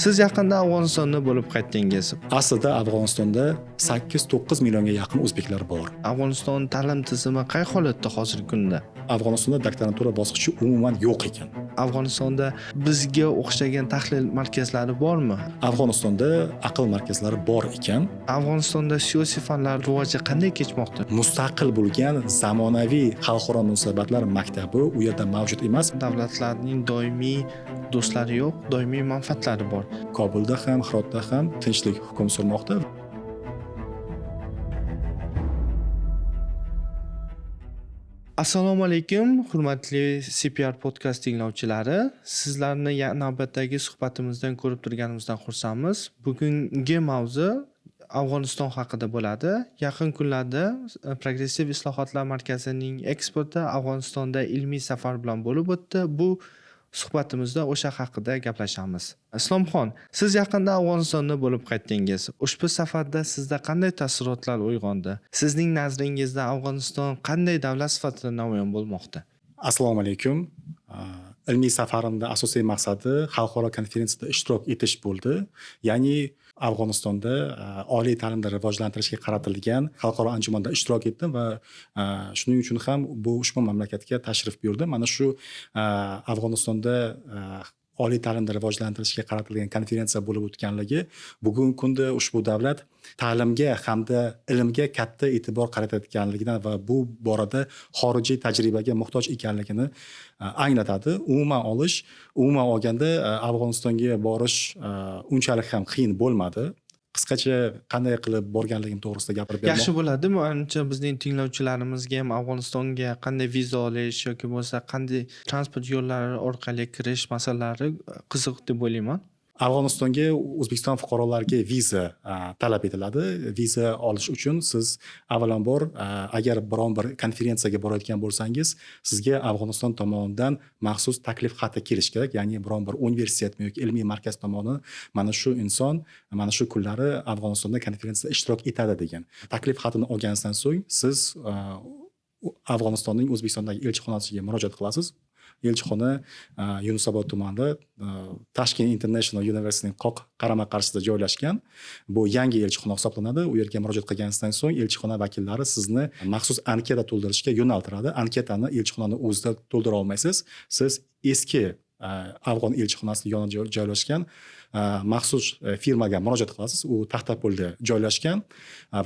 Siz yaqinda Afg'onistonda bo'lib qaytdingiz. Aslida Afg'onistonda 8-9 millionga yaqin o'zbeklar bor. Afg'oniston ta'lim tizimi qay holatda hozirgi kunda? Afg'onistonda doktorantura bosqichi umuman yo'q ekan. Afg'onistonda bizga o'xshagan tahlil markazlari bormi? Afg'onistonda aql markazlari bor ekan. Afg'onistonda siyosiy fanlar rivoji qanday kechmoqda? Mustaqil bo'lgan zamonaviy xalqaro munosabatlar maktabi u yerda mavjud emas. Davlatlarning doimiy do'stlari yo'q, doimiy manfaatlari bor. Kobulda ham, Hirotda ham tinchlik hukm surmoqda. Assalomu alaykum, hurmatli CPR podkast tinglovchilari. Sizlarni navbatdagi suhbatimizdan ko'rib turganimizdan xursandmiz. Bugungi mavzu Afg'oniston haqida bo'ladi. Yaqin kunlarda Progressiv islohotlar markazining eksperti Afg'onistonda ilmiy safar bilan bo'lib o'tdi. Bu suhbatimizda o'sha haqida gaplashamiz. Islomxon, siz yaqinda Afg'onistonda bo'lib qaytdingiz. Ushbu safarda sizda qanday taassurotlar uyg'ondi? Sizning nazaringizda Afg'oniston qanday davlat sifatida namoyon bo'lmoqda? Assalomu alaykum. Ilmiy safarimda asosiy maqsadi xalqaro konferensiyada ishtirok etish bo'ldi. Ya'ni Afg'onistonda oliy ta'limni rivojlantirishga qaratilgan xalqaro anjumanda ishtirok etdim va shuning uchun ham bu ushbu mamlakatga tashrif buyurdim. Mana shu Afg'onistonda oliy ta'limni rivojlantirishga qaratilgan konferensiya bo'lib o'tganligi bugungi kunda ushbu davlat ta'limga hamda ilmga katta e'tibor qaratayotganligidan va bu borada xorijiy tajribaga muhtoj ekanligini anglatadi. Umuman olganda Afg'onistonga borish unchalik ham qiyin bo'lmadi. Qisqacha qanday qilib borganligim to'g'risida gapirib bermoq. Yaxshi bo'ladi. Manimcha bizning tinglovchilarimizga ham Afg'onistonga qanday viza olish yoki bo'lmasa qanday transport yo'llari orqali kirish masalalari qiziq deb o'ylayman. Afg'onistonga O'zbekiston fuqarolariga viza talab etiladi. Viza olish uchun siz avvalambor agar biron bir konferensiyaga borayotgan bo'lsangiz, sizga Afg'oniston tomonidan maxsus taklif xati kelishi kerak. Ya'ni biron bir universitetmi yoki ilmiy markaz tomonidan mana shu inson mana shu kunlari Afg'onistonda konferensiyada ishtirok etadi degan taklif xatini olganingizdan so'ng siz Afg'onistonning O'zbekistondagi elchixonasiga murojaat qilasiz. Elchixona Yunusobod tumanida Tashkent International Universityning qoq qarama-qarshisida joylashgan. Bu yangi elchixona hisoblanadi. U yerga murojaat qilganingizdan so'ng elchixona vakillari sizni maxsus anketa to'ldirishga yo'naltiradi. Anketani elchixonani o'zida to'ldira olmaysiz. Siz eski afg'on elchixonasi yonida joylashgan maxsus firmaga murojaat qilasiz. U Taxtapolda joylashgan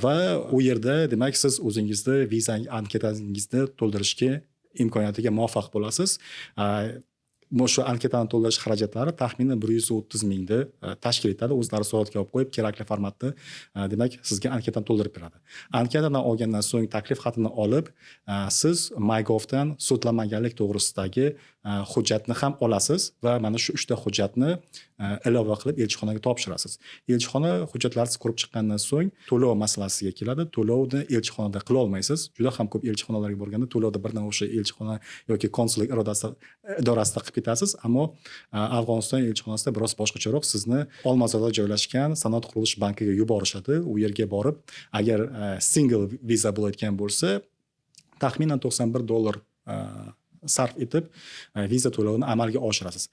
va u yerda demak siz o'zingizni viza anketangizni to'ldirishga imkoniyatiga muvaffaq bo'lasiz. Shu anketani to'ldirish xarajatlari taxminan 130 mingni tashkil etadi. O'zlari suratga olib qo'yib, kerakli formatda demak sizga anketani to'ldirib beradi. Anketani olgandan so'ng taklif xatini olib, siz MyGov'dan sudlanmaganlik to'g'risidagi hujjatni ham olasiz va mana shu 3 ta hujjatni ilova qilib elchixonaga topshirasiz. Elchixona hujjatlarni ko'rib chiqqandan so'ng to'lov masalasiga keladi. To'lovni elchixonada qila olmaysiz. Juda ham ko'p elchixonalarga borganda to'lovni birdan o'sha elchixona yoki konsullik idorasida qilib ketasiz, ammo Afg'oniston elchixonasida biroz boshqacharoq, sizni Olmazorda joylashgan Sanoat qurilish bankiga yuborishadi. U yerga borib, agar single viza bo'layotgan bo'lsa, taxminan $91 sarf etib viza to'lovini amalga oshirasiz.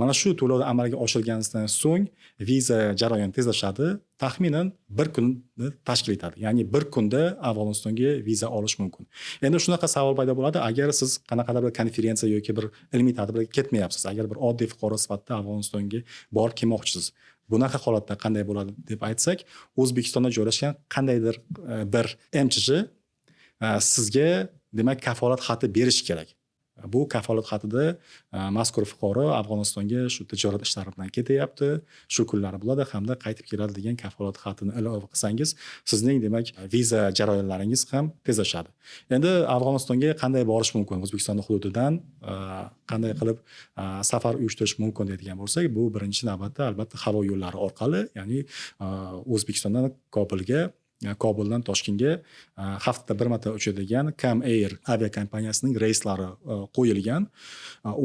Mana shu to'lovni amalga oshirganingizdan so'ng viza jarayoni tezlashadi. Taxminan bir kunni tashkil etadi. Ya'ni bir kunda Afg'onistonga viza olish mumkin. Endi shunaqa savol paydo bo'ladi, agar siz qanaqadir bir konferensiya yoki bir ilmiy tadbirga ketmayapsiz, agar bir oddiy fuqaro sifatida Afg'onistonga borib kelmoqchisiz. Bunaqa holatda qanday bo'ladi deb aytsak, O'zbekistonda joylashgan qandaydir bir MChJ sizga demak kafolat xati berish kerak. Bu kafolat xatida mazkur fuqaro Afg'onistonga shu tijorat ishlari bilan ketyapti, shu kunlari bo'ladi hamda qaytib keladi degan kafolat xatini ilova qilsangiz, sizning demak viza jarayonlaringiz ham tezlashadi. Endi Afg'onistonga qanday borish mumkin? O'zbekiston hududidan qanday qilib safar uyushtirish mumkin deydigan bo'lsak, bu birinchi navbatda albatta havo yo'llari orqali, ya'ni O'zbekistondan Kobulga Kobuldan Toshkentga haftada bir marta uchadigan Kam Air aviakompaniyasining reyslari qo'yilgan.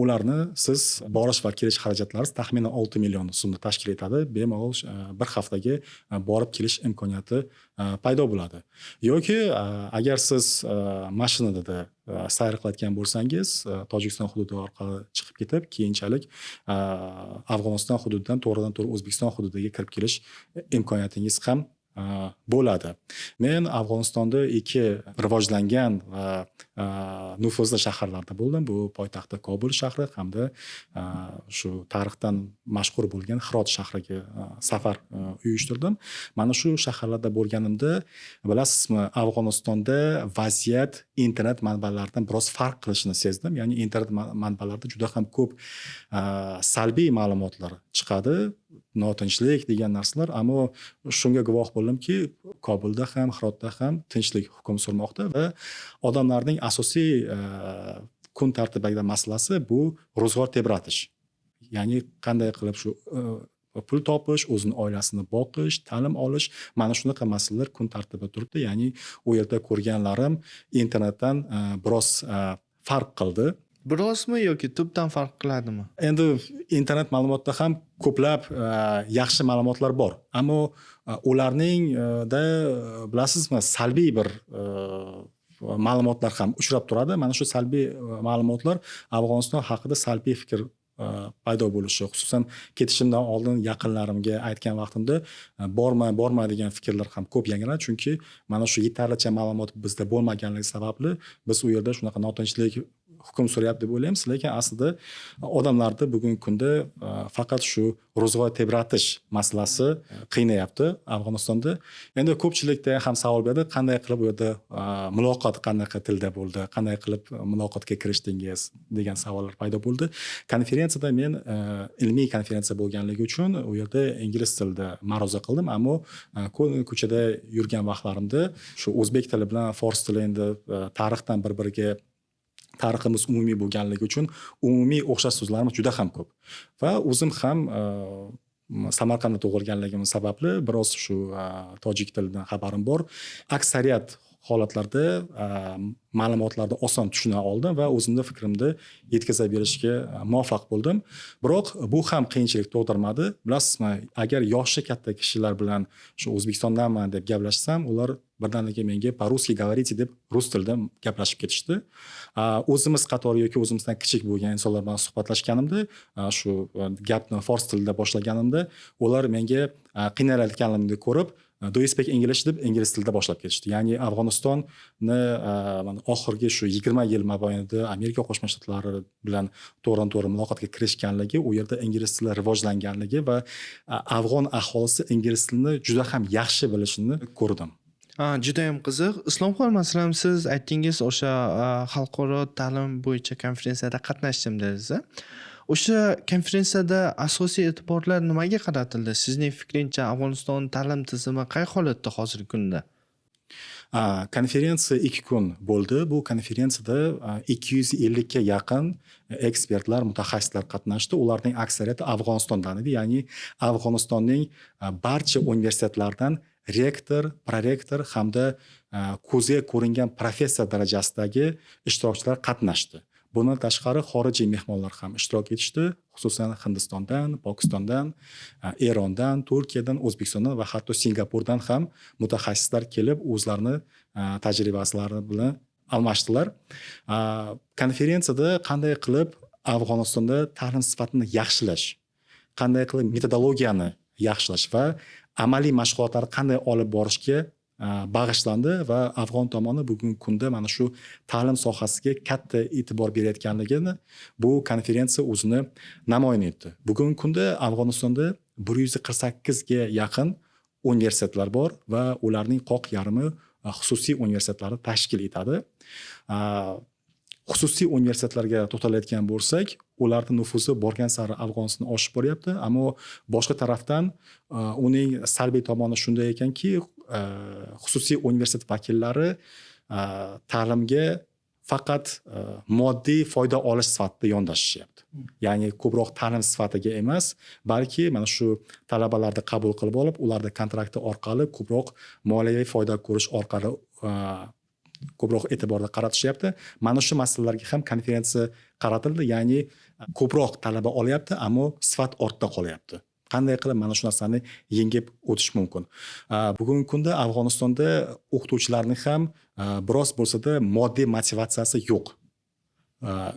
Ularni siz borish va kelish xarajatlaringiz taxminan 6 million so'mni tashkil etadi. Bemalol bir haftaga borib kelish imkoniyati paydo bo'ladi. Yoki agar siz mashinada sayr qilayotgan bo'lsangiz, Tojikiston hududi orqali chiqib ketib, keyinchalik Afg'oniston hududidan to'g'ridan to'g'ri O'zbekiston hududiga kirib kelish imkoniyatingiz ham bo'ladi. Men Afg'onistonda ikki rivojlangan va nufuzli shaharlarda bo'ldim. Bu poytaxti Kobul shahri hamda shu tarixdan mashhur bo'lgan Hirot shahriga safar uyushtirdim. Mana shu shaharlarda bo'lganimda, bilasizmi, Afg'onistonda vaziyat internet manbalaridan biroz farq qilishini sezdim. Ya'ni internet manbalarida juda ham ko'p salbiy ma'lumotlar chiqadi, notinchlik degan narsalar, ammo shunga guvoh bo'ldimki, Kobulda ham, Hirotda ham tinchlik hukm surmoqda va odamlarning asosiy kun tartibidagi masalasi bu ro'zg'or tebratish. Ya'ni qanday qilib shu pul topish, o'zini oilasini boqish, ta'lim olish, mana shunaqa masalalar kun tartibida turibdi. Ya'ni u yerda ko'rganlarim internetdan biroz farq qildi. Birozmi yoki tubdan farq qiladimi? Endi internet ma'lumotda ham ko'plab yaxshi ma'lumotlar bor, ammo ularning da bilasizmi, salbiy bir ma'lumotlar ham uchrab turadi. Mana shu salbiy ma'lumotlar Afg'oniston haqida salbiy fikr paydo bo'lishi, xususan ketishimdan oldin yaqinlarimga aytgan vaqtimda borma, borma degan fikrlar ham ko'p yangradi, chunki mana shu yetarlicha ma'lumot bizda bo'lmaganligi sababli biz u yerda shunaqa notinchlik hukm suryapti deb o'ylaymiz, lekin aslida odamlarni bugungi kunda faqat shu ro'zg'or tebratish masalasi qiynayapti Afg'onistonda. Endi ko'pchilikda ham savol berdi, qanday qilib u yerda muloqot qanaqa tilda bo'ldi, qanday qilib muloqotga kirishdingiz degan savollar paydo bo'ldi. Konferensiyada men ilmiy konferensiya bo'lganligi uchun u yerda ingliz tilida ma'ruza qildim, ammo ko'chada yurgan vaqtlarimda shu o'zbek tili bilan fors tili endi tarixdan bir biriga, tariximiz umumiy bo'lganligi uchun umumiy o'xshash so'zlarimiz juda ham ko'p va o'zim ham Samarqandda tug'ilganligim sababli biroz shu tojik tilidan xabarim bor. Aksariyat holatlarda ma'lumotlarni oson tushuna oldim va o'zimni fikrimni yetkaza berishga muvaffaq bo'ldim. Biroq bu ham qiyinchilik tug'dirmadi. Bilasizmi, agar yoshi katta kishilar bilan shu O'zbekistondanman deb gaplashsam, ular birdaniga menga "По-русски говорите" deb rus tilida gaplashib ketishdi. O'zimiz qatori yoki o'zimizdan kichik bo'lgan insonlar bilan suhbatlashganimda, shu gapni fors tilida boshlaganimda, ular menga qiynalayotganimni ko'rib, "Do you speak English?" deb ingliz tilida boshlab ketishdi. Ya'ni Afg'onistonni mana oxirgi shu 20 yil mobaynida Amerika Qo'shma Shtatlari bilan to'g'ridan to'g'ri muloqotga kirishganligi, u yerda ingliz tili rivojlanganligi va afg'on aholisi ingliz tilini juda ham yaxshi bilishini ko'rdim. Ha, judayam qiziq. Islomxon, masalan, siz aytdingiz, o'sha xalqaro ta'lim bo'yicha konferensiyada qatnashdim dedingiz. O'sha konferensiyada asosiy e'tiborlar nimaga qaratildi? Sizning fikringcha, Afg'oniston ta'lim tizimi qay holatda hozirgi kunda? Konferensiya 2 kun bo'ldi. Bu konferensiyada 250 ga yaqin ekspertlar, mutaxassislar qatnashdi. Ularning aksariyati Afg'onistondan edi. Ya'ni Afg'onistonning barcha universitetlaridan rektor, prorektor hamda ko'zga ko'ringan professor darajasidagi ishtirokchilar qatnashdi. Bundan tashqari xorijiy mehmonlar ham ishtirok etishdi. Xususan, Hindistondan, Pokistondan, Erondan, Turkiyadan, O'zbekistondan va hatto Singapurdan ham mutaxassislar kelib, o'zlarini tajribalari bilan almashdilar. Konferensiyada qanday qilib Afg'onistonda ta'lim sifatini yaxshilash, qanday qilib metodologiyani yaxshilash va amaliy mashg'ulotlarni qanday olib borishga bag'ishlandi va afg'on tomoni bugungi kunda mana shu ta'lim sohasiga katta e'tibor berayotganligini bu konferensiya o'zini namoyon etdi. Bugungi kunda Afg'onistonda 148 ga yaqin universitetlar bor va ularning qoq yarmi xususiy universitetlarni tashkil etadi. Xususiy universitetlarga to'xtalayotgan bo'lsak, ularni nufuzi borgan sari Afg'onistonda oshib boryapti, ammo boshqa tarafdan uning salbiy tomoni shunda ekanki, xususiy universitet vakillari ta'limga Faqat moddiy foyda olish sifatida yondashishyapti. Ya'ni ko'proq ta'lim sifatiga emas, balki mana shu talabalarni qabul qilib olib, ularni kontrakti orqali ko'proq moliyaviy foyda ko'rish orqali ko'proq e'tiborni qaratishyapti. Mana shu masalalarga ham konferensiya qaratildi. Ya'ni ko'proq talaba olyapti, ammo sifat ortda qolyapti. Qanday qilib mana shu narsani yengib o'tish mumkin? Bugungi kunda Afg'onistonda o'qituvchilarning ham biroz bo'lsa-da moddiy motivatsiyasi yo'q.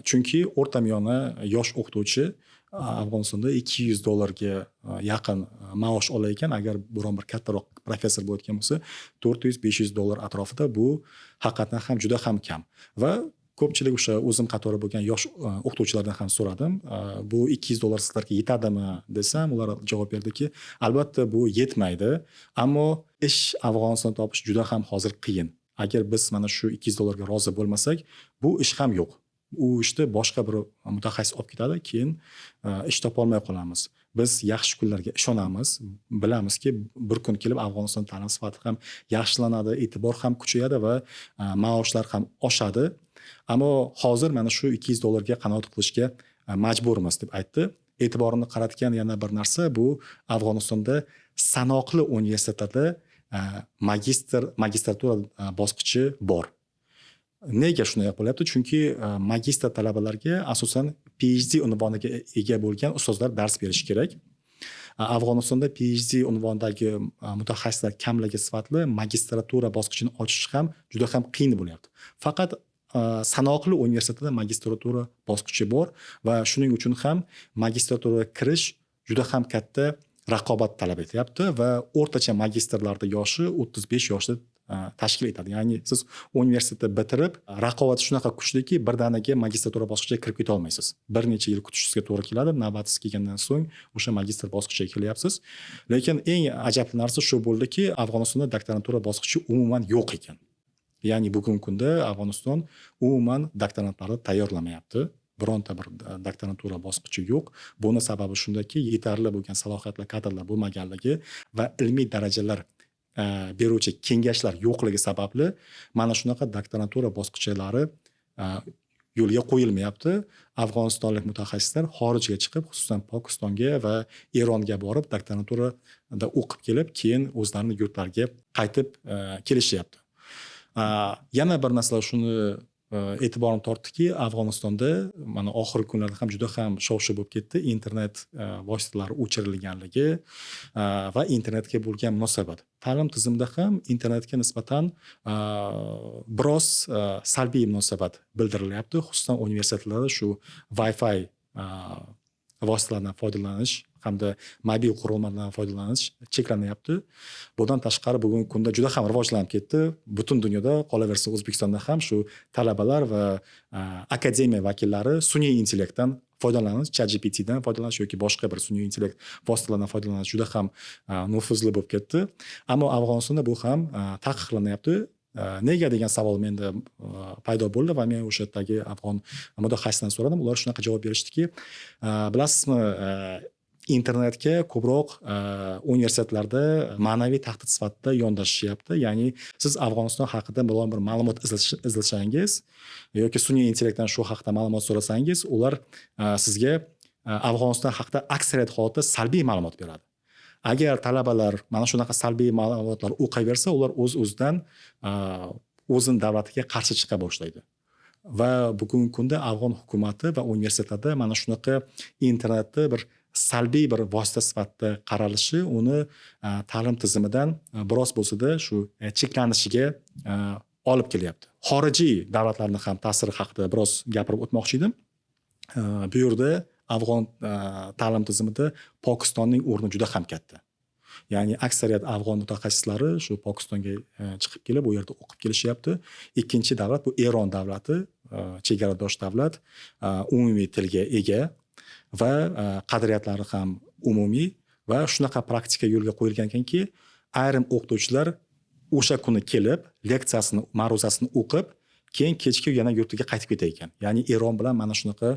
Chunki o'rtamiyona yosh o'qituvchi Afg'onistonda 200 dollarga yaqin maosh olar ekan. Agar biron bir kattaroq professor bo'layotgan bo'lsa, 400-500 dollar atrofida. Bu haqiqatdan ham juda ham kam. Va ko'pchilik, o'sha o'zim qatori bo'lgan yosh o'qituvchilardan ham so'radim. Bu 200 dollar sizlarga yetadimi desam, ular javob berdiki, albatta bu yetmaydi, ammo ish Afg'onistonda topish juda ham hozir qiyin. Agar biz mana shu 200 dollarga rozi bo'lmasak, bu ish ham yo'q. U ishni boshqa bir mutaxassis olib ketadi, keyin ish topolmay qolamiz. Biz yaxshi kunlarga ishonamiz, bilamizki, bir kun kelib Afg'oniston ta'lim sifati ham yaxshilanadi, e'tibor ham kuchayadi va maoshlar ham oshadi. Ammo hozir mana shu 200 dollarga qanoat qilishga majburmiz, deb aytdi. E'tiborimni qaratgan yana bir narsa, bu Afg'onistonda sanoqli universitetlarda magistr, magistratura bosqichi bor. Nega shunday bo'lyapti? Chunki magistr talabalarga asosan PhD unvoniga ega bo'lgan ustozlar dars berishi kerak. Afg'onistonda PhD unvonidagi mutaxassislar kamligi sifatli magistratura bosqichini ochish ham juda ham qiyin bo'lyapti. Faqat sanoqli universitetda magistratura bosqichi bor va shuning uchun ham magistraturaga kirish juda ham katta raqobat talab etyapti va o'rtacha magistrlarni yoshi 35 yoshda tashkil etadi. Ya'ni siz universitetni bitirib, raqobat shunaqa kuchliki, birdaniga magistratura bosqichiga kirib keta olmaysiz. Bir necha yil kutishingizga to'g'ri keladi. Navbatingiz kelgandan so'ng o'sha magistr bosqichiga kelyapsiz. Lekin eng ajabli narsa shu bo'ldiki, Afg'onistonda doktorantura bosqichi umuman yo'q ekan. Ya'ni bugungi kunda Afg'oniston umuman doktorantlarni tayyorlamayapti. Bironta bir doktorantura bosqichi yo'q. Buni sababi shundaki, yetarli bo'lgan salohiyatli kadrlar bo'lmaganligi va ilmiy darajalar beruvchi kengashlar yo'qligi sababli mana shunaqa doktorantura bosqichlari yo'lga qo'yilmayapti. Afg'onistonlik mutaxassislar xorijga chiqib, xususan Pokistonga va Eronga borib, doktoranturada o'qib kelib, keyin o'zlarini yurtlariga qaytib kelishyapti. Yana bir masala shuni e'tiborimni tortdiki, Afg'onistonda mana oxirgi kunlarda ham juda ham shov shuv bo'lib ketdi internet vositalari o'chirilganligi va internetga bo'lgan munosabat. Ta'lim tizimida ham internetga nisbatan biroz salbiy munosabat bildirilyapti, xususan universitetlarda shu Wi-Fi vositalaridan foydalanish hamda mobil qurilmalardan foydalanish cheklanyapti. Bundan tashqari, bugungi kunda juda ham rivojlanib ketdi butun dunyoda, qolaversa O'zbekistonda ham shu talabalar va akademiya vakillari sun'iy intellektdan foydalanish, ChatGPTdan foydalanish yoki boshqa bir sun'iy intellekt vositalaridan foydalanish juda ham nufuzli bo'lib ketdi. Ammo Afg'onistonda bu ham taqiqlanyapti. Nega degan savol menda paydo bo'ldi va men o'sha yerdagi afg'on mutaxassisdan so'radim. Ular shunaqa javob berishdiki, bilasizmi, internetga ko'proq universitetlarda ma'naviy tahdid sifatida yondashishyapti. Ya'ni siz Afg'oniston haqida biron bir ma'lumot izlasangiz yoki sun'iy intellektdan shu haqida ma'lumot so'rasangiz, ular sizga Afg'oniston haqida aksariyat holatda salbiy ma'lumot beradi. Agar talabalar mana shunaqa salbiy ma'lumotlar o'qiyversa, ular o'z o'zidan o'zini davlatiga qarshi chiqa boshlaydi. Va bugungi kunda afg'on hukumati va universitetlarda mana shunaqa internetni bir salbiy bir vosita sifatida qaralishi uni ta'lim tizimidan biroz bo'lsada shu cheklanishiga olib kelyapti. Xorijiy davlatlarni ham ta'siri haqida biroz gapirib o'tmoqchi edim. Bu yerda afg'on ta'lim tizimida Pokistonning o'rni juda ham katta. Ya'ni aksariyat afg'on mutaxassislari shu Pokistonga chiqib kelib, u yerda o'qib kelishyapti. Ikkinchi davlat bu Eron davlati, chegaradosh davlat, umumiy tilga ega va qadriyatlari ham umumiy. Va shunaqa praktika yo'lga qo'yilgan ekanki, ayrim o'qituvchilar o'sha kuni kelib, leksiyasini, ma'ruzasini o'qib, keyin kechki yana yurtiga qaytib ketar ekan. Ya'ni Eron bilan mana shunaqa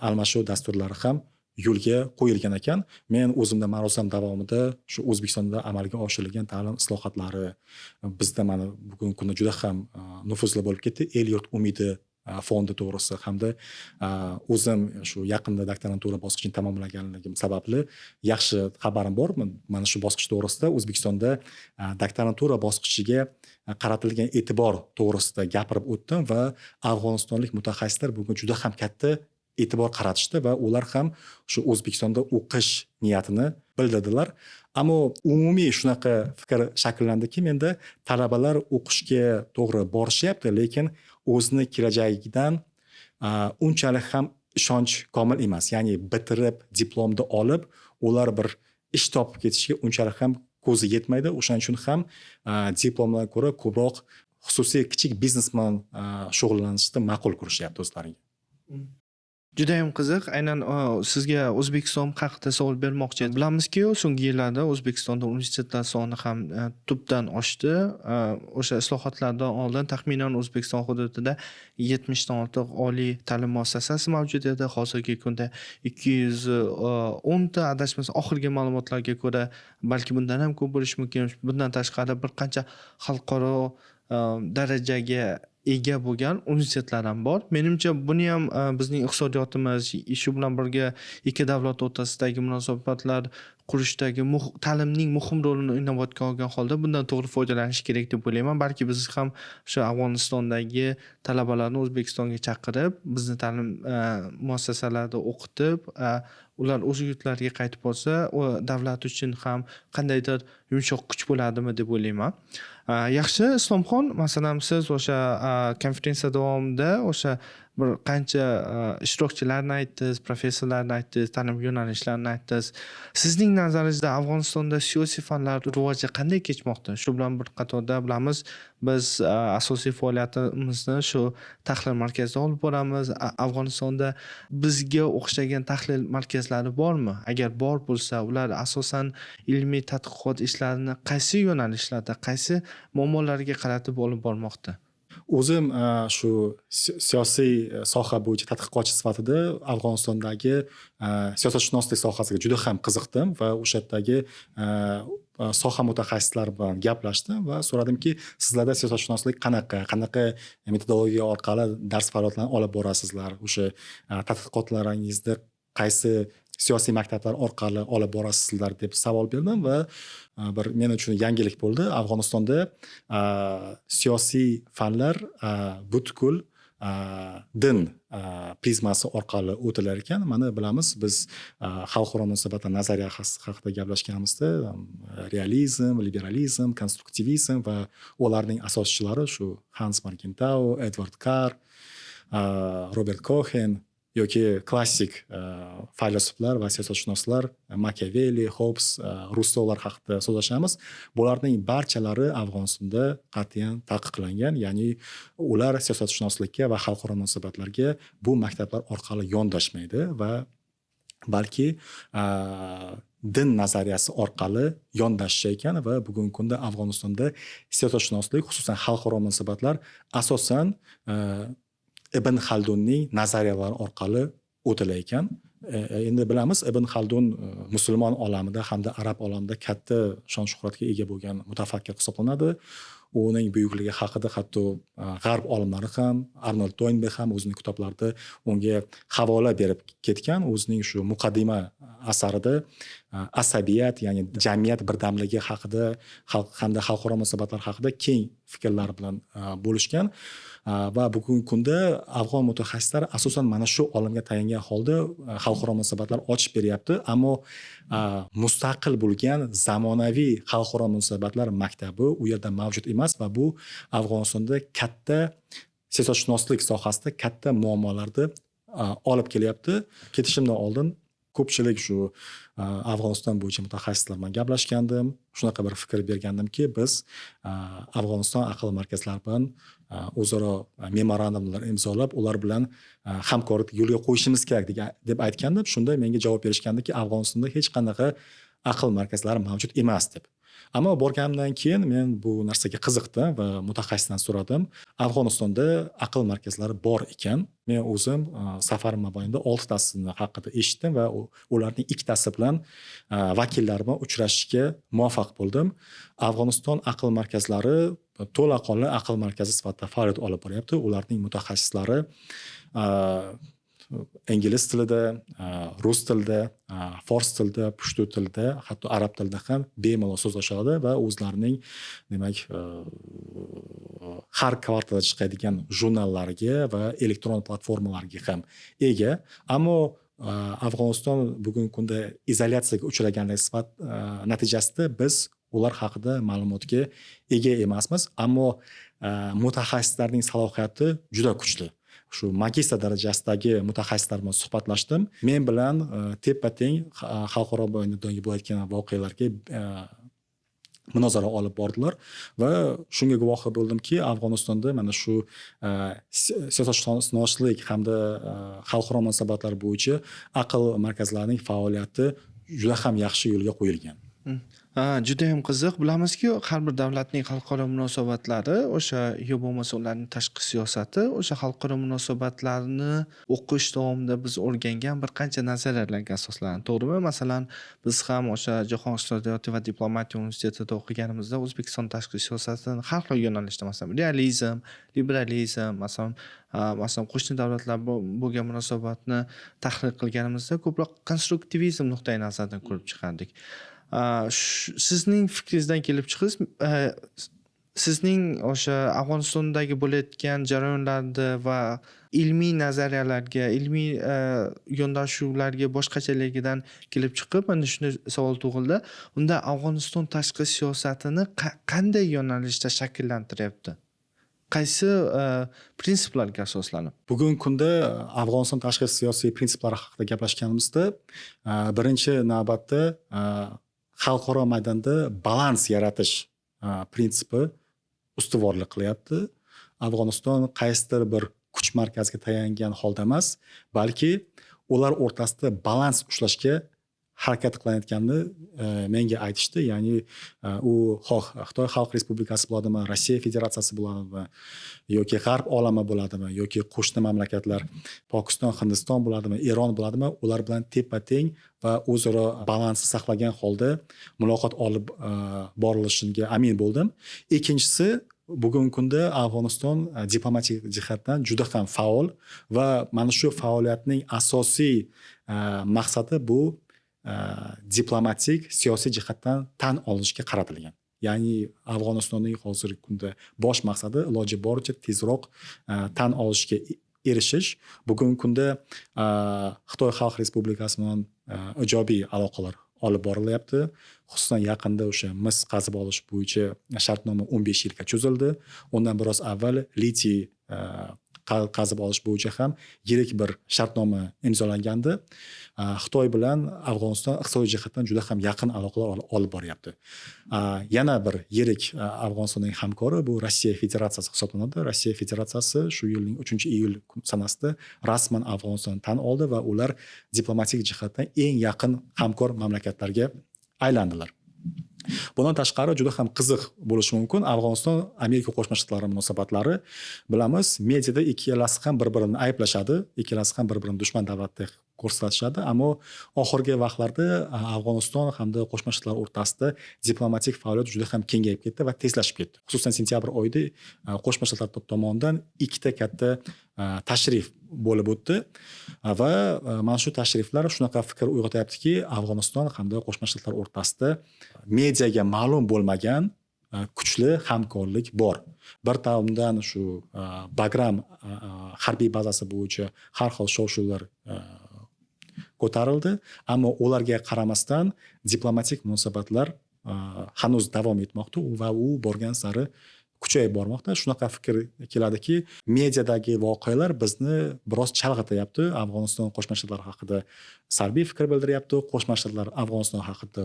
almashuv dasturlari ham yo'lga qo'yilgan ekan. Men o'zimda ma'ruzam davomida shu O'zbekistonda amalga oshirilgan ta'lim islohotlari bizda mana bugungi kunda juda ham nufuzli bo'lib ketdi, el yurt umidi. fondi to'g'risida hamda o'zim shu yaqinda doktorantura bosqichini tamomlaganligim sababli yaxshi xabarim bor. Mana shu bosqich to'g'risida, O'zbekistonda doktorantura bosqichiga qaratilgan e'tibor to'g'risida gapirib o'tdim va afg'onistonlik mutaxassislar bunga juda ham katta e'tibor qaratishdi va ular ham shu O'zbekistonda o'qish niyatini bildirdilar. Ammo umumiy shunaqa fikr shakllandiki menda, talabalar o'qishga to'g'ri borishyapti, lekin o'zini kelajagidan unchalik ham ishonch komil emas. Ya'ni bitirib, diplomni olib, ular bir ish topib ketishga unchalik ham ko'zi yetmaydi. O'shaning uchun ham diplomdan ko'ra ko'proq xususiy kichik biznes bilan shug'ullanishni ma'qul ko'rishyapti o'zlariga. Judayam qiziq. Aynan sizga O'zbekiston haqida savol bermoqchi edim. Bilamizki, so'nggi yillarda O'zbekistonda universitetlar soni ham tubdan oshdi. O'sha islohotlardan oldin taxminan O'zbekiston hududida 70 dan ortiq oliy ta'lim muassasasi mavjud edi. Hozirgi kunda 210 ta, adashmasam, oxirgi ma'lumotlarga ko'ra, balki bundan ham ko'p bo'lishi mumkin. Bundan tashqari bir qancha xalqaro darajaga ega bo'lgan universitetlar ham bor. Menimcha, buni ham bizning iqtisodiyotimiz, shu bilan birga ikki davlat o'rtasidagi munosabatlar qurishdagi ta'limning muhim rolini inobatga olgan holda bundan to'g'ri foydalanish kerak deb o'ylayman. Balki biz ham o'sha Afg'onistondagi talabalarni O'zbekistonga chaqirib, bizni ta'lim muassasalarida o'qitib, ular o'z yurtlariga qaytib borsa, u davlat uchun ham qandaydir yumshoq kuch bo'ladimi deb o'ylayman. Yaxshi, Islomxon, masalan, siz o'sha konferensiya davomida o'sha bir qancha ishtirokchilarni aytdingiz, professorlarni aytdingiz, ta'lim yo'nalishlarini aytdingiz. Sizning nazaringizda Afg'onistonda siyosiy fanlar rivoji qanday kechmoqda? Shu bilan bir qatorda bilamiz, biz asosiy faoliyatimizni shu tahlil markazida olib boramiz. Afg'onistonda bizga o'xshagan tahlil markazlari bormi? Agar bor bo'lsa, ular asosan ilmiy tadqiqot ishlarini qaysi yo'nalishlarda, qaysi muammolarga qaratib olib bormoqda? O'zim shu siyosiy soha bo'yicha tadqiqotchi sifatida Afg'onistondagi siyosatshunoslik sohasiga juda ham qiziqdim va o'sha yerdagi soha mutaxassislari bilan gaplashdim va so'radimki, sizlarda siyosatshunoslik qanaqa, qanaqa metodologiya orqali dars faoliyatlarini olib borasizlar, o'sha tadqiqotlaringizni qaysi siyosiy maktablar orqali olib borasizlar deb savol berdim va bir men uchun yangilik bo'ldi. Afg'onistonda siyosiy fanlar butkul din prizmasi orqali o'tilar ekan. Mana bilamiz, biz xalqaro munosabatlar nazariyasi haqida gaplashganimizda realizm, liberalizm, konstruktivizm va ularning asoschilari shu Hans Morgentau, Edvard Kar, Robert Kohen yoki klassik faylasuflar va siyosatshunoslar Makiavelli, Hobbes, Russolar haqida so'zlashamiz. Bularning barchalari Afg'onistonda qat'iyan taqiqlangan, ya'ni ular siyosatshunoslikka va xalqaro munosabatlarga bu maktablar orqali yondashmaydi va balki din nazariyasi orqali yondashish ekan va bugungi kunda Afg'onistonda siyosatshunoslik, xususan xalqaro munosabatlar asosan Ibn Xaldunning nazariyalari orqali o'tilar ekan. Endi bilamiz, Ibn Xaldun musulmon olamida hamda arab olamida katta shon shuhratga ega bo'lgan mutafakkir hisoblanadi. Uning buyukligi haqida hatto g'arb olimlari ham, Arnold Toynbi ham o'zining kitoblarida unga havola berib ketgan. O'zining shu Muqaddima asarida asabiyat, ya'ni jamiyat birdamligi haqida, xalq hamda xalqaro munosabatlar haqida keng fikrlar bilan bo'lishgan. Va bugungi kunda afg'on mutaxassislari asosan mana shu olimga tayangan holda xalqaro munosabatlar ochib beryapti. Ammo mustaqil bo'lgan zamonaviy xalqaro munosabatlar maktabi u yerda mavjud emas va bu Afg'onistonda katta siyosatshunoslik sohasida katta muammolarni olib kelyapti. Ketishimdan oldin ko'pchilik shu Afg'oniston bo'yicha mutaxassislar bilan gaplashgandim. Shunaqa bir fikr bergandimki, biz Afg'oniston aql markazlari bilan o'zaro memorandumlar imzolab, ular bilan hamkorlik yo'lga qo'yishimiz kerak deb aytgandim. Shunda menga javob berishgandiki, Afg'onistonda hech qanaqa aql markazlari mavjud emas deb. Ammo borganimdan keyin men bu narsaga qiziqdim va mutaxassisdan so'radim. Afg'onistonda aql markazlari bor ekan. Men o'zim safarim mobaynida 6 tasini haqida eshitdim va ularning ikkitasi bilan vakillari bilan uchrashishga muvaffaq bo'ldim. Afg'oniston aql markazlari to'laqonli aql markazi sifatida faoliyat olib boryapti. Ularning mutaxassislari ingliz tilida, rus tilida, fors tilida, pushtu tilida, hatto arab tilida ham bemalol so'zlashadi va o'zlarining, demak, har kvartalda chiqadigan jurnallariga va elektron platformalariga ham ega. Ammo Afg'oniston bugungi kunda izolyatsiyaga uchraganligi sifat natijasida biz ular haqida ma'lumotga ega emasmiz. Ammo mutaxassislarning salohiyati juda kuchli. Shu magistr darajasidagi mutaxassislar bilan suhbatlashdim. Men bilan teppa teng xalqaro maydondagi bo'layotgan voqealarga munozara olib bordilar va shunga guvohi bo'ldimki, Afg'onistonda mana shu siyosatshunoslik hamda xalqaro munosabatlar bo'yicha aql markazlarining faoliyati juda ham yaxshi yo'lga qo'yilgan. Ha, judayam qiziq. Bilamizki, har bir davlatning xalqaro munosabatlari o'sha yo bo'lmasa ularning tashqi siyosati o'sha xalqaro munosabatlarni o'qish davomida biz o'rgangan bir qancha nazariyalarga asoslanadi, to'g'rimi? Masalan, biz ham o'sha Jahon iqtisodiyoti va diplomatiya universitetida o'qiganimizda O'zbekiston tashqi siyosatini har xil yo'nalishda, masalan, realizm, liberalizm, masalan, qo'shni davlatlar bo'lgan munosabatni tahlil qilganimizda ko'proq konstruktivizm nuqtai nazaridan ko'rib chiqardik. Sizning fikringizdan kelib chiqib, sizning o'sha Afg'onistondagi bo'layotgan jarayonlarni va ilmiy nazariyalarga, ilmiy yondashuvlarga boshqachaligidan kelib chiqib, mana shunday savol tug'ildi. Unda Afg'oniston tashqi siyosatini qanday yo'nalishda shakllantiryapti? Qaysi prinsiplarga asoslanib? Bugungi kunda Afg'oniston tashqi siyosiy prinsiplari haqida gaplashganimizda, birinchi navbatda xalqaro maydonda balans yaratish prinsipi ustuvorlik qilyapti. Afg'oniston qaysidir bir kuch markaziga tayangan holda emas, balki ular o'rtasida balans ushlashga harakat qilayotganini menga aytishdi. Ya'ni u xoh Xitoy Xalq Respublikasi bo'ladimi, Rossiya Federatsiyasi bo'ladimi yoki G'arb olami bo'ladimi yoki qo'shni mamlakatlar Pokiston, Hindiston bo'ladimi, Eron bo'ladimi, ular bilan teppa teng va o'zaro balansni saqlagan holda muloqot olib borilishiga amin bo'ldim. Ikkinchisi, bugungi kunda Afg'oniston diplomatik jihatdan juda ham faol va mana shu faoliyatning asosiy maqsadi bu diplomatik, siyosiy jihatdan tan olishga qaratilgan. Ya'ni Afg'onistonning hozirgi kunda bosh maqsadi iloji boricha tezroq tan olishga erishish. Bugungi kunda Xitoy Xalq Respublikasi bilan ijobiy aloqalar olib borilyapti. Xususan, yaqinda o'sha mis qazib olish bo'yicha shartnoma 15 yilga cho'zildi. Undan biroz avval litiy qazib olish bo'yicha ham yirik bir shartnoma imzolangandi. Xitoy bilan Afg'oniston iqtisodiy jihatdan juda ham yaqin aloqalar olib boryapti. Yana bir yirik Afg'onistonning hamkori bu Rossiya Federatsiyasi hisoblanadi. Rossiya Federatsiyasi shu yilning 3 iyul sanasida rasman Afg'onistonni tan oldi va ular diplomatik jihatdan eng yaqin hamkor mamlakatlarga aylandilar. Bundan tashqari, juda ham qiziq bo'lishi mumkin Afg'oniston Amerika Qo'shma Shtatlari munosabatlari. Bilamiz, mediada ikkalasi ham bir birini ayblashadi, ikkalasi ham bir birini dushman davlat deb ko'rsatishadi. Ammo oxirgi vaqtlarda Afg'oniston hamda Qo'shma Shtatlar o'rtasida diplomatik faoliyat juda ham kengayib ketdi va tezlashib ketdi. Xususan, sentyabr oyida Qo'shma Shtatlar tomonidan ikkita katta tashrif bo'lib o'tdi va mana shu tashriflar shunaqa fikr uyg'otyaptiki, Afg'oniston hamda Qo'shma Shtatlar o'rtasida mediaga ma'lum bo'lmagan kuchli hamkorlik bor. Bir tomondan shu Bagram harbiy bazasi bo'yicha har xil shov shuvlar ko'tarildi, ammo ularga qaramasdan diplomatik munosabatlar hanuz davom etmoqda va u borgan sari kuchayib bormoqda. Shunaqa fikr keladiki, mediadagi voqealar bizni biroz chalg'ityapti. Afg'oniston Qo'shma Shtatlar haqida salbiy fikr bildiryapti, Qo'shma Shtatlar Afg'oniston haqida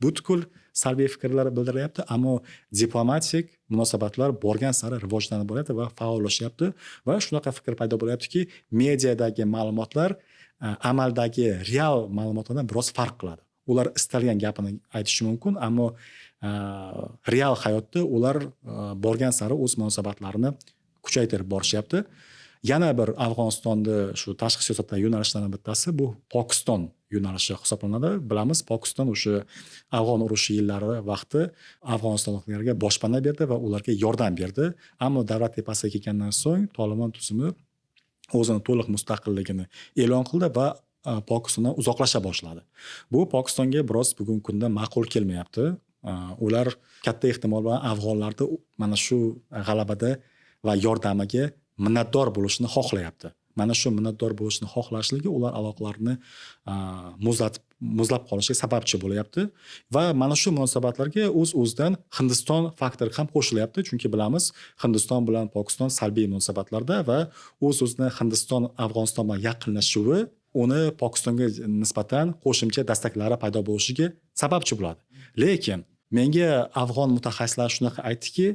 butkul salbiy fikrlar bildiryapti, ammo diplomatik munosabatlar borgan sari rivojlanib boryapti va faollashyapti va shunaqa fikr paydo bo'lyaptiki, mediadagi ma'lumotlar amaldagi real ma'lumotlardan biroz farq qiladi. Ular istalgan gapini aytishi mumkin, ammo real hayotda ular borgan sari o'z munosabatlarini kuchaytirib borishyapti. Yana bir Afg'onistonda shu tashqi siyosatdagi yo'nalishlardan bittasi bu Pokiston yo'nalishi hisoblanadi. Bilamiz, Pokiston o'sha Afg'on urushi yillari vaqti afg'onistonliklarga boshpana berdi va ularga yordam berdi. Ammo davlat tepasiga kelgandan so'ng Tolibon tuzumi o'zini to'liq mustaqilligini e'lon qildi va Pokistondan uzoqlasha boshladi. Bu Pokistonga biroz bugungi kunda ma'qul kelmayapti. Ular katta ehtimol bilan afg'onlarni mana shu g'alabada va yordamiga minnatdor bo'lishini xohlayapti. Mana shu minnatdor bo'lishini xohlashligi ular aloqalarini muzlab qolishiga sababchi bo'lyapti va mana shu munosabatlarga o'z-o'zidan Hindiston faktori ham qo'shilyapti, chunki bilamiz, Hindiston bilan Pokiston salbiy munosabatlarda va o'z-o'zidan Hindiston Afg'oniston bilan yaqinlashuvi uni Pokistonga nisbatan qo'shimcha dastaklari paydo bo'lishiga sababchi bo'ladi. Lekin menga afg'on mutaxassislari shunaqa aytdiki,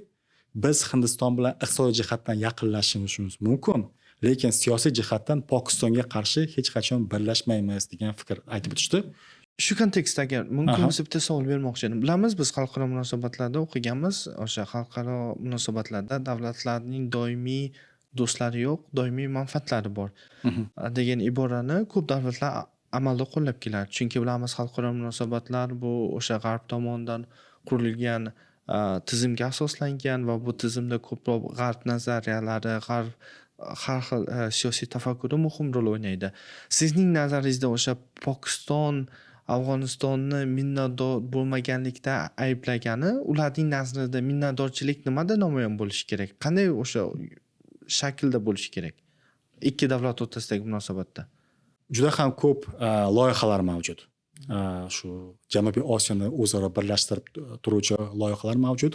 biz Hindiston bilan iqtisodiy jihatdan yaqinlashishimiz mumkin, lekin siyosiy jihatdan Pokistonga qarshi hech qachon birlashmaymiz degan fikr aytib o'tishdi. Shu kontekstda agar mumkin bo'lsa, bitta savol bermoqchi edim. Bilamiz, biz xalqaro munosabatlarda o'qiganmiz, o'sha xalqaro munosabatlarda davlatlarning doimiy do'stlari yo'q, doimiy manfaatlari bor degan iborani ko'p davlatlar amalda qo'llab keladi. Chunki bilamiz, xalqaro munosabatlar bu o'sha g'arb tomonidan qurilgan tizimga asoslangan va bu tizimda ko'proq g'arb nazariyalari, g'arb har xil siyosiy tafakkuri muhim rol o'ynaydi. Sizning nazaringizda o'sha Pokiston Afg'onistonni minnatdor bo'lmaganlikda ayblagani, ularning nazarida minnatdorchilik nimada namoyon bo'lishi kerak? Qanday o'sha shaklda bo'lishi kerak ikki davlat o'rtasidagi munosabatda? Juda ham ko'p loyihalar mavjud. Shu Janubiy Osiyoni o'zaro birlashtirib turuvchi loyihalar mavjud.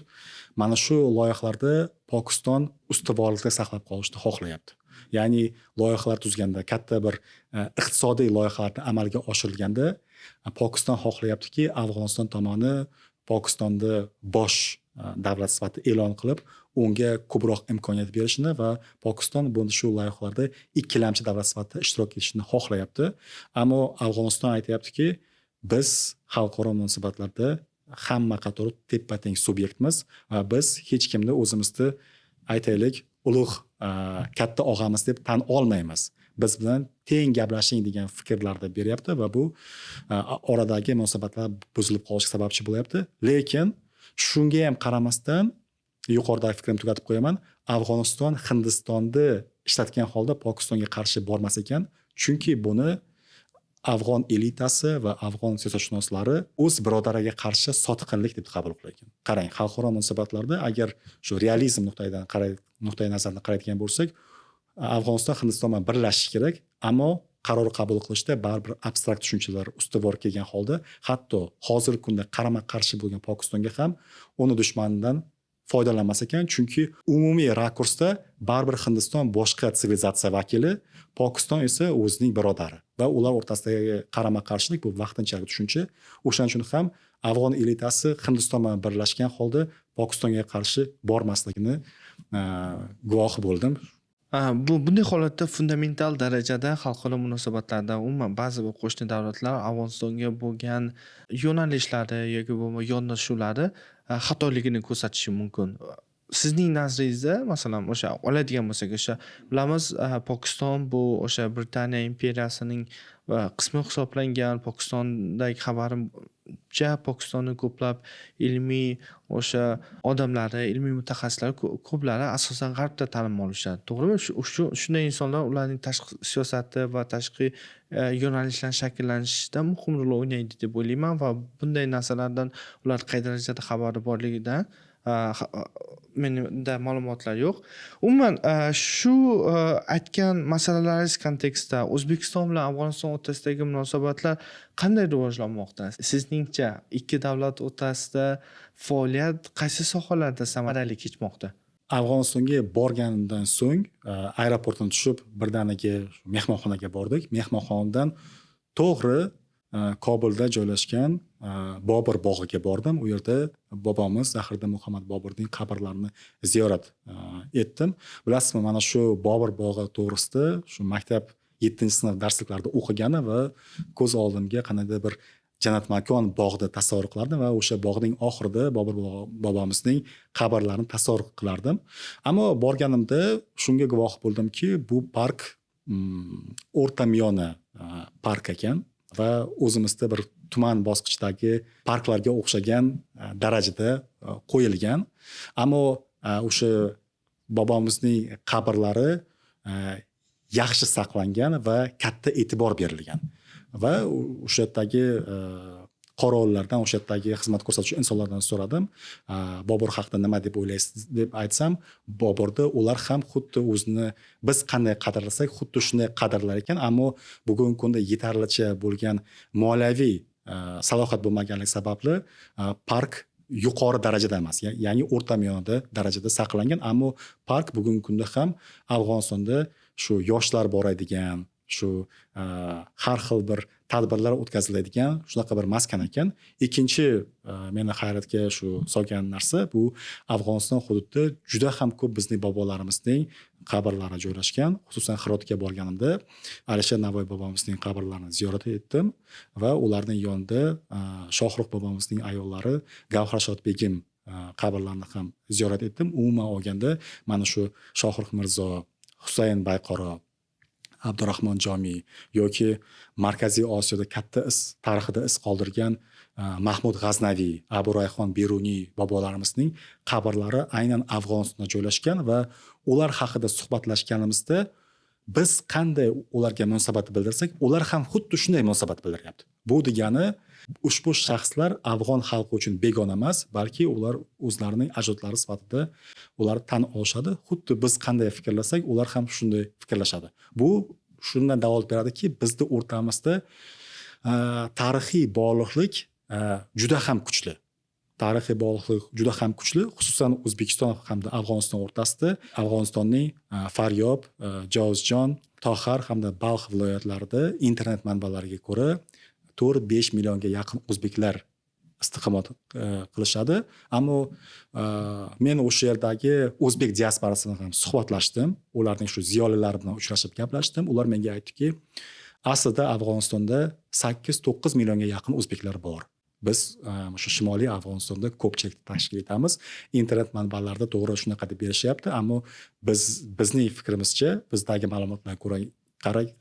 Mana shu loyihalarda Pokiston ustuvorlikni saqlab qolishni xohlayapti. Ya'ni loyihalar tuzganda, katta bir iqtisodiy loyihalarni amalga oshirilganda Pokiston xohlayaptiki, Afg'oniston tomoni Pokistonni bosh davlat sifatida e'lon qilib, unga ko'proq imkoniyat berishini va Pokiston buni shu loyihalarda ikkilamchi davlat sifatida ishtirok etishini xohlayapti. Ammo Afg'oniston aytyaptiki, biz xalqaro munosabatlarda hamma qatori teppa teng subyektmiz va biz hech kimni o'zimizni, aytaylik, ulug' katta og'amiz deb tan olmaymiz, biz bilan teng gaplashing degan fikrlarni beryapti va bu oradagi munosabatlar buzilib qolishiga sababchi bo'lyapti. Lekin shunga ham qaramasdan, yuqoridagi fikrimni tugatib qo'yaman, Afg'oniston Hindistonni ishlatgan holda Pokistonga qarshi bormas ekan, chunki buni afg'on elitasi va afg'on siyosatshunoslari o'z birodariga qarshi sotqinlik deb qabul qilar ekan. Qarang, xalqaro munosabatlarda agar shu realizm nuqtai nazaridan qaraydigan bo'lsak, Afg'oniston Hindiston bilan birlashishi kerak, ammo qaror qabul qilishda baribir abstrakt tushunchalar ustuvor kelgan holda hatto hozirgi kunda qarama qarshi bo'lgan Pokistonga ham uni dushmanidan foydalanmas ekan, chunki umumiy rakursda baribir Hindiston boshqa sivilizatsiya vakili, Pokiston esa o'zining birodari va ular o'rtasidagi qarama qarshilik bu vaqtinchalik tushuncha. O'shaning uchun ham afg'on elitasi Hindiston bilan birlashgan holda Pokistonga qarshi bormasligini guvohi bo'ldim. Bu bunday holatda fundamental darajada xalqaro munosabatlarda umuman ba'zi bir qo'shni davlatlar Afg'onistonga bo'lgan yo'nalishlari yoki bo'lmasa yondashuvlari xatoligini ko'rsatishi mumkin. Sizning nazaringizda, masalan, o'sha oladigan bo'lsak, o'sha bilamiz, Pokiston bu o'sha Britaniya imperiyasining qismi hisoblangan. Pokistondagi xabarimcha, Pokistonni ko'plab ilmiy o'sha odamlari, ilmiy mutaxassislar ko'plari asosan g'arbda ta'lim olishadi, to'g'rimi? Shunday insonlar ularning tashqi siyosati va tashqi yo'nalishlarni shakllanishida muhim rol o'ynaydi deb o'ylayman va bunday narsalardan ular qay darajada xabari borligidan menda ma'lumotlar yo'q. Umuman, shu aytgan masalalaringiz kontekstida O'zbekiston bilan Afg'oniston o'rtasidagi munosabatlar qanday rivojlanmoqda? Sizningcha, ikki davlat o'rtasida faoliyat qaysi sohalarda samarali kechmoqda? Afg'onistonga borganimdan so'ng aeroportdan tushib, birdaniga mehmonxonaga bordik. Mehmonxonadan to'g'ri Kobulda joylashgan Bobur bog'iga bordim. U yerda bobomiz Zahiriddin Muhammad Boburning qabrlarini ziyorat etdim. Bilasizmi, mana shu Bobur bog'i to'g'risida shu maktab 7-sinf darsliklarida o'qigani va ko'z oldimga qandaydir bir jannatmakon bog'ni tasavvur qilardim va o'sha bog'ning oxirida Bobur bobomizning qabrlarini tasavvur qilardim. Ammo borganimda shunga guvoh bo'ldimki, bu park o'rtamiyona park ekan va o'zimizda bir tuman bosqichdagi parklarga o'xshagan darajada qo'yilgan. Ammo o'sha bobomizning qabrlari yaxshi saqlangan va katta e'tibor berilgan. Va o'sha yerdagi qorovullardan, o'sha yerdagi xizmat ko'rsatuvchi insonlardan so'radim, Bobur haqida nima deb o'ylaysiz deb aytsam, Boburni ular ham xuddi o'zini biz qanday qadrlasak, xuddi shunday qadrlar ekan, ammo bugungi kunda yetarlicha bo'lgan moliyaviy salohiyat bo'lmaganligi sababli park yuqori darajada emas, ya'ni o'rtamiyona darajada saqlangan, ammo park bugungi kunda ham Afg'onistonda shu yoshlar boradigan, shu har xil bir tadbirlar o'tkaziladigan shunaqa bir maskan ekan. Ikkinchi meni hayratga shu solgan narsa, bu Afg'oniston hududida juda ham ko'p bizning bobolarimizning qabrlari joylashgan. Xususan, Hirotga borganimda Alisher Navoiy bobomizning qabrlarini ziyorat etdim va ularning yonida Shohruh bobomizning ayollari Gavharshod begim qabrlarini ham ziyorat etdim. Umuman olganda mana shu Shohruh Mirzo, Husayn Bayqoro, Abdurahmon Jomiy yoki Markaziy Osiyoda katta iz, tarixida iz qoldirgan Mahmud G'aznaviy, Abu Rayhon Beruniy bobolarimizning qabrlari aynan Afg'onistonda joylashgan va ular haqida suhbatlashganimizda biz qanday ularga munosabat bildirsak, ular ham xuddi shunday munosabat bildiryapti. Bu degani, ushbu shaxslar afg'on xalqi uchun begona emas, balki ular o'zlarining ajdodlari sifatida ular tan olishadi. Xuddi biz qanday fikrlasak, ular ham shunday fikrlashadi. Bu shundan dalolat beradiki, bizni o'rtamizda tarixiy bog'liqlik juda ham kuchli. Tarixiy bog'liqlik juda ham kuchli, xususan O'zbekiston hamda Afg'oniston o'rtasida. Afg'onistonning Faryob, Jovuzjon, Toxar hamda Balx viloyatlarida internet manbalariga ko'ra 4-5 millionga yaqin o'zbeklar istiqomat qilishadi. Ammo men o'sha yerdagi o'zbek diasporasi bilan ham suhbatlashdim, ularning shu ziyolilari bilan uchrashib gaplashdim. Ular menga aytdiki, aslida Afg'onistonda 8-9 millionga yaqin o'zbeklar bor. Biz o'sha shimoliy Afg'onistonda ko'pchilikni tashkil etamiz. Internet manbalarida to'g'ri shunaqa deb berishyapti, ammo bizning fikrimizcha, bizdagi ma'lumotlarga ko'ra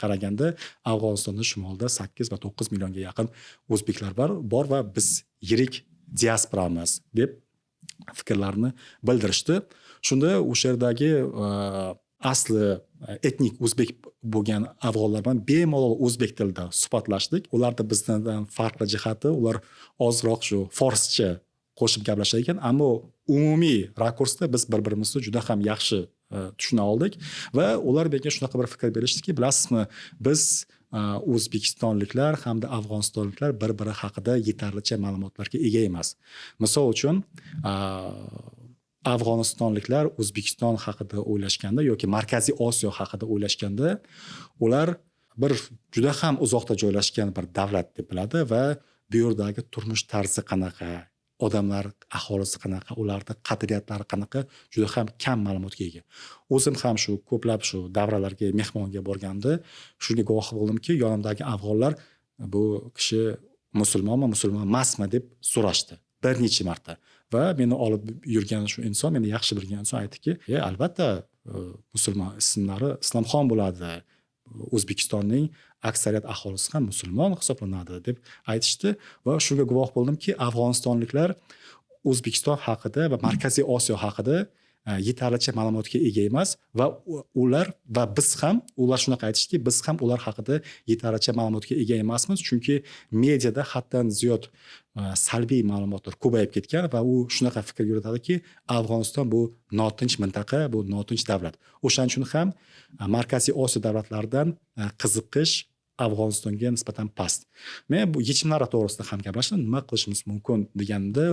qaraganda Afg'onistonda shimolda 8 va 9 millionga yaqin o'zbeklar bor va biz yirik diasporamiz deb fikrlarini bildirishdi. Shunda o'sha yerdagi asli etnik o'zbek bo'lgan afg'onlar bilan bemalol o'zbek tilida suhbatlashdik. Ularda bizdan farqli jihati, ular ozroq shu forscha qo'shib gaplashar ekan, ammo umumiy rakursda biz bir birimizni juda ham yaxshi tushuna oldik va ular menga shunaqa bir fikr berishdiki, bilasizmi, biz o'zbekistonliklar hamda afg'onistonliklar bir biri haqida yetarlicha ma'lumotlarga ega emas. Misol uchun, afg'onistonliklar O'zbekiston haqida o'ylashganda yoki Markaziy Osiyo haqida o'ylashganda, ular bir juda ham uzoqda joylashgan bir davlat deb biladi va bu yerdagi turmush tarzi qanaqa, odamlar aholisi qanaqa, ularni qadriyatlari qanaqa, juda ham kam ma'lumotga ega. O'zim ham shu ko'plab shu davralarga mehmonga borganimda shunga guvoh bo'ldimki, yonimdagi afg'onlar bu kishi musulmonmi, musulmon emasmi deb so'rashdi bir necha marta. Va meni olib yurgan shu inson, meni yaxshi bilgan inson aytdiki, albatta musulmon, ismlari Islomxon bo'ladi. O'zbekistonning aksariyat aholisi ham musulmon hisoblanadi deb aytishdi va shunga guvoh bo'ldimki, afg'onistonliklar O'zbekiston haqida va Markaziy Osiyo haqida yetarlicha ma'lumotga ega emas va ular va biz ham, ular shunaqa aytishdiki, biz ham ular haqida yetarlicha ma'lumotga ega emasmiz, chunki mediada haddan ziyod salbiy ma'lumotlar ko'payib ketgan va u shunaqa fikr yuritadiki, Afg'oniston bu notinch mintaqa, bu notinch davlat. O'shaning uchun ham Markaziy Osiyo davlatlaridan qiziqish Afg'onistonga nisbatan past. Men bu yechimlar to'g'risida ham gaplashdim, nima qilishimiz mumkin deganda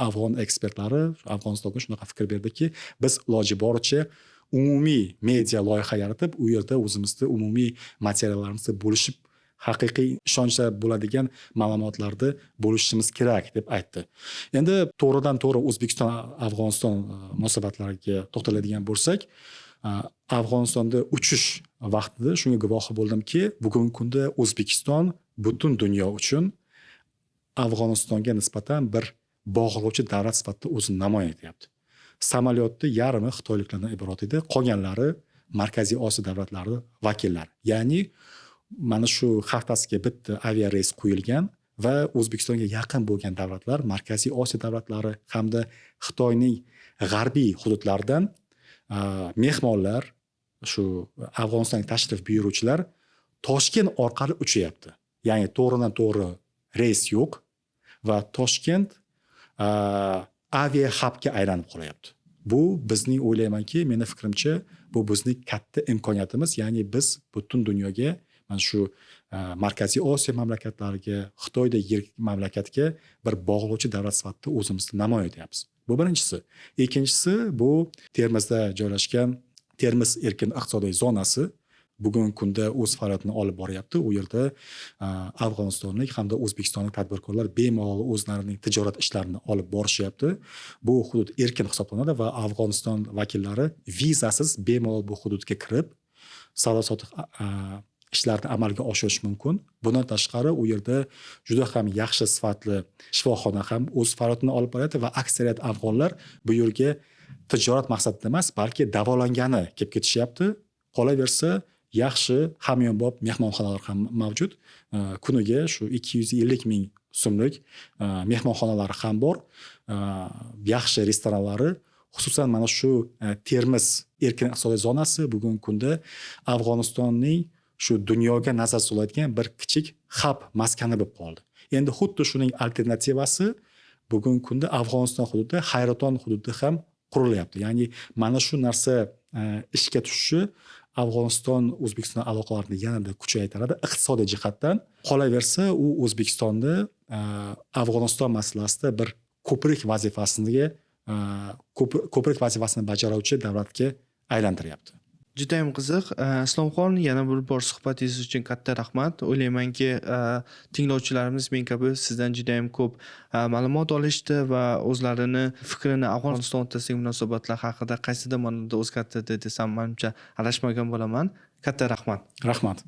afg'on ekspertlari Afg'onistonga shunaqa fikr berdiki, biz iloji boricha umumiy media loyiha yaratib, u yerda o'zimizni umumiy materiallarimizni bo'lishib, haqiqiy ishonchda bo'ladigan ma'lumotlarni bo'lishishimiz kerak deb aytdi. Endi to'g'ridan to'g'ri O'zbekiston Afg'oniston munosabatlariga to'xtaladigan bo'lsak, Afg'onistonda uchish vaqtida shunga guvohi bo'ldimki, bugungi kunda O'zbekiston butun dunyo uchun Afg'onistonga nisbatan bir bog'lovchi davlat sifatida o'zini namoyon etyapti. Samolyotni yarmi xitoyliklardan iborat edi, qolganlari Markaziy Osiyo davlatlari vakillari. Ya'ni mana shu haftasiga bitta aviareys qo'yilgan va O'zbekistonga yaqin bo'lgan davlatlar, Markaziy Osiyo davlatlari hamda Xitoyning g'arbiy hududlaridan mehmonlar, shu Afg'onistonga tashrif buyuruvchilar Toshkent orqali uchyapti. Ya'ni to'g'ridan to'g'ri reys yo'q va Toshkent avia xabga aylanib qolyapti. Bu bizning, o'ylaymanki, meni fikrimcha, bu bizning katta imkoniyatimiz. Ya'ni biz butun dunyoga, mana shu Markaziy Osiyo mamlakatlariga, Xitoydek yirik mamlakatga bir bog'lovchi davlat sifatida o'zimizni namoyon etyapmiz. Bu birinchisi. Ikkinchisi, bu Termizda joylashgan Termiz erkin iqtisodiy zonasi bugungi kunda o'z faoliyatini olib boryapti. U yerda afg'onistonlik hamda o'zbekistonlik tadbirkorlar bemalol o'zlarining tijorat ishlarini olib borishyapti. Bu hudud erkin hisoblanadi va Afg'oniston vakillari vizasiz bemalol bu hududga kirib, savdo sotiq ishlarini amalga oshirish mumkin. Bundan tashqari, u yerda juda ham yaxshi sifatli shifoxona ham o'z faoliyatini olib boryapti va aksariyat afg'onlar bu yerga tijorat maqsadida emas, balki davolangani kelib ketishyapti. Qolaversa, yaxshi hamyonbop mehmonxonalar ham mavjud. Kuniga shu 250 000 so'mlik mehmonxonalar ham bor, yaxshi restoranlari. Xususan, mana shu Termiz erkin iqtisodiy zonasi bugungi kunda Afg'onistonning shu dunyoga nazar soladigan bir kichik xab maskani bo'lib qoldi. Endi xuddi shuning alternativasi bugungi kunda Afg'oniston hududida, Hayraton hududida ham qurilyapti. Ya'ni mana shu narsa ishga tushishi Afg'oniston O'zbekiston aloqalarini yanada kuchaytiradi iqtisodiy jihatdan. Qolaversa, u O'zbekistonni Afg'oniston masalasida bir ko'prik vazifasiga ko'prik vazifasini bajaruvchi davlatga aylantiryapti. Judayam qiziq. Islomxon, yana bir bor suhbatingiz uchun katta rahmat. O'ylaymanki, tinglovchilarimiz men kabi sizdan judayam ko'p ma'lumot olishdi va o'zlarini fikrini Afg'oniston o'rtasidagi munosabatlar haqida qaysidir ma'noda o'zgartirdi desam, manimcha, adashmagan bo'laman. Katta rahmat. Rahmat.